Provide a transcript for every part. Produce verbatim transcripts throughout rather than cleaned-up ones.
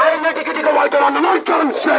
আইন নীতি নীতিকে ওয়াইডার আন্দোলন চলছে।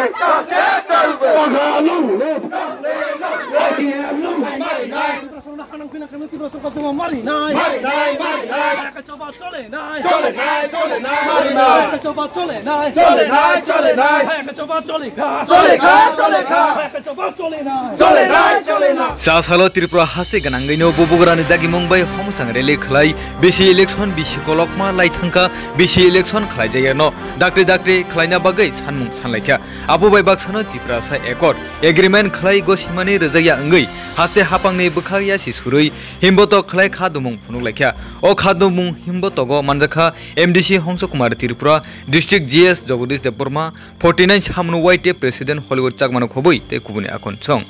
Cha salo Tripura haste gwnangwino bubagrani dagimung bai homsang rally khlai bisi election bisi kolokma lai thangkha, bisi election khlai jaya no dakti dakti khlaina bagwi sanmung sanlaikha. Abo bai baksano Tiprasa Accord agreement khlai gosimani rwjakya wngwi haste hapangni bwkhak yasi surwi himbotok khlai kha dumung phunuk laikha. O kha dumung himbotogo manjakha M D C Hongso Kumar Tripura, District G S Jagadish Debbarma, forty nine Samunu Y T F President Hollywood Chakmano khobwi tei kubuni akon song.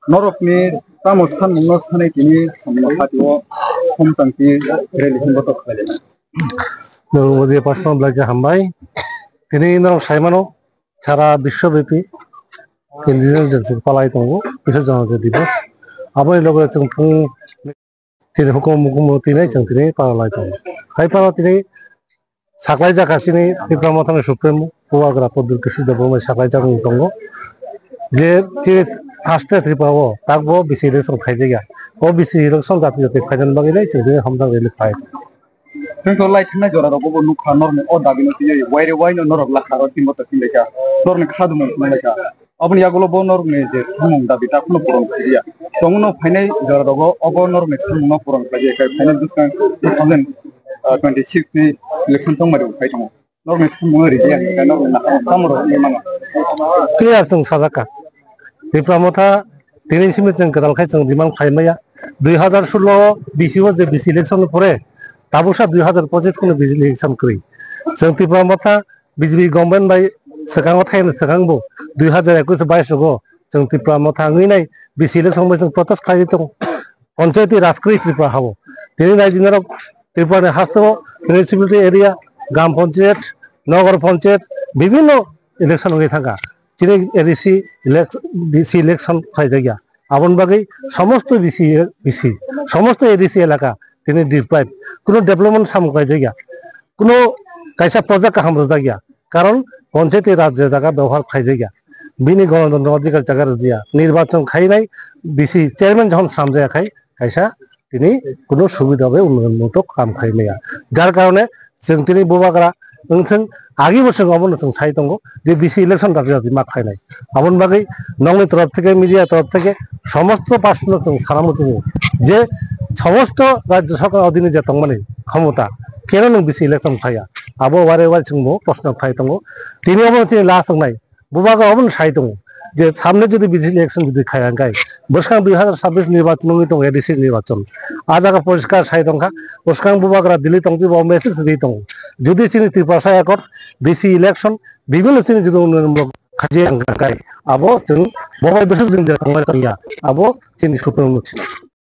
Norokni tamo sanmungno sanai tini samungno patio homtangti rally himbotok khlaina. Norok modi personal black hambai. Tini norok saimano sara biswabepi Indigenous Day palai tongo, Biswa Janajati Divas. Aboni loge chwng phung chini hukumu mukumu tini chwng tini palai tongo. Hai pano tini saklai jaka chini Tipra Mothani Supreme Bubagra Pradyut Kishore Debbarma saklai jaka tongo. Je chini haste Tripura o takbo bisi election khaijak ya. O bisi election jati jati khainani bagwi nai chwng tini hamjak rally khlai tongo. Chwng to lai thangnai jora rogo bo nukha norni o dabi no twiwi waire waino norok lakha ro timbo to thinlaikha norni kha dumung thinlaikha. Aboni yagulo bo norni je samung dabi ta phano puron khailiya. Tongno phainai jora rogo obo norni samung no puron khailiya khe phainai bwskang two thousand twenty six ni election tongmani bo phai tongo. Norokni samung rijak, norokni nakha samung rok wngwi mano. Clear chwng sajak kha. Tipra Motha tini simi chwng kwtal khai chwng demand khai maya. Dui hazar solo bisi o je bisi election ni pore tabuksa dui hazar pochis kheno bisi election kwrwi. Chwng Tipra Motha B J P government bai swkango thaini swkang bo dui hazar ekwis bais rogo chwng Tipra Motha wngwi nai bisi election bai chwng protest khlaiwi tongo. Panchayati Raj kwrwi Tripura hao. Tini nai di norok Tripura ni hasteo municipality area, gram panchayat, nogor panchayat, bibhinno election wngwi thangkha. Chini A D C elec-, D C election khlaijakya. Aboni bagwi somosto B C, B C, somosto A D C elaka tini deprive. Kuno development samung khlaijakya. Kuno kaisa project kaham rwjakya. Karon panchayati raj je jaga bebohar khlaijakya. Bini Ganatantro Adhikar jaga rwjakya. Nirbachon khainai B C chairman jokhon swnamjaya khai kaisa tini kuno subida bai unnoyon mungtok kam khai maya. Jar karone chwng tini bubagra wngthwng agi bo chwng obono chwng sai tongo je B C election dakti dakti ma khainai. Aboni bagwi nokni torof theke, media torof theke somosto party no chwng sana muchungo je somosto rajya sarkar odhine je tongmani khomota keno nwng B C election khaiya. Abo ware ware chwngbo proshno khai tongo. Tini obono chini last wngnai. Bubagra obono sai tongo je samne jodi B C election jodi khaiya hwnkhe bwskang dui hazar sabbish nirbachon wngwi tongo, A D C nirbachon. A jaga poriskar sai tongkha, bwskang bubagra Delhi tongtwi bo message rwi tongo. Jodi chini Tiprasa Accord, B C election, bibhinno chini jodi unnayonmulok khaji hwnkhe abo chwng bobai bwswk chwng je tongmani tongya, abo chini supremo chini.